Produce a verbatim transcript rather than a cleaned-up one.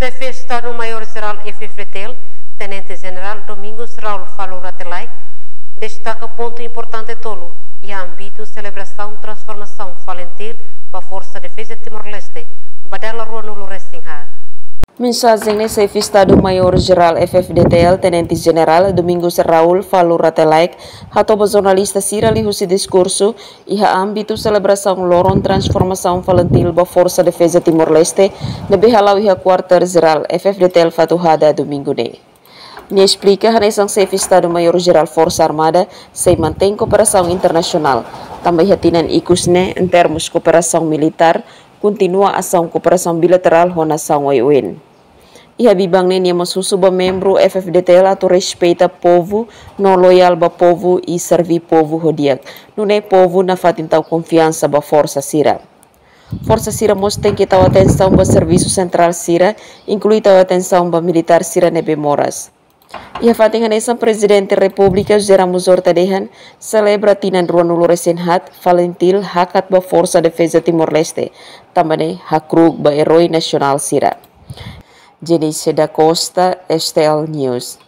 Xefe Estadu Maiór Jerál F F D T L, Tenente Jenerál Domingos Raul Falur Rate Laek, destaka pontu importante tolu iha ámbitu selebrasaun transformasaun FALINTIL ba Forsa Defeza Timor-Leste, ba dala ruanulu resin haat. Mensajen ne'e Xefe Estadu Maiór Jerál F F D T L, Tenente Jenerál Domingos Raul Falur Rate Laek hato'o ba jornalista sira liuhusi diskursu iha ámbitu selebrasaun loron transformasaun FALINTIL ba Forsa Defeza Timor-Leste, ne'ebé hala'o iha Kuartél Jerál F F D T L Fatuhada, Domingu ne'e. Nia esplika hanesan Xefe Estadu Maiór Jerál Forsa Armada sei mantein kooperasaun internasionál, tanba iha tinan ikus ne'e, em termus kooperasaun militár, kontinua asaun kooperasaun bilaterál ho nasaun oioin. Iha biban ne'e nia mós husu ba membru F F D T L atu respeita povu no loiál ba povu i serví povu ho di'ak. Nune'e povu nafatin tau konfiansa ba forsa sira. Forsa sira mós tenke tau atensaun ba servisu sentrál sira, inklui tau atensaun ba militár sira ne'ebé moras. Iha fatin hanesan Prezidente Repúblika José Ramos Horta dehan, selebra tinan ruanulu resin haat, FALINTIL hakat ba Forsa Defeza Timor-Leste, tanba ne'e hakru'uk ba eroi nasionál sira. Jenice da Costa, S T L News.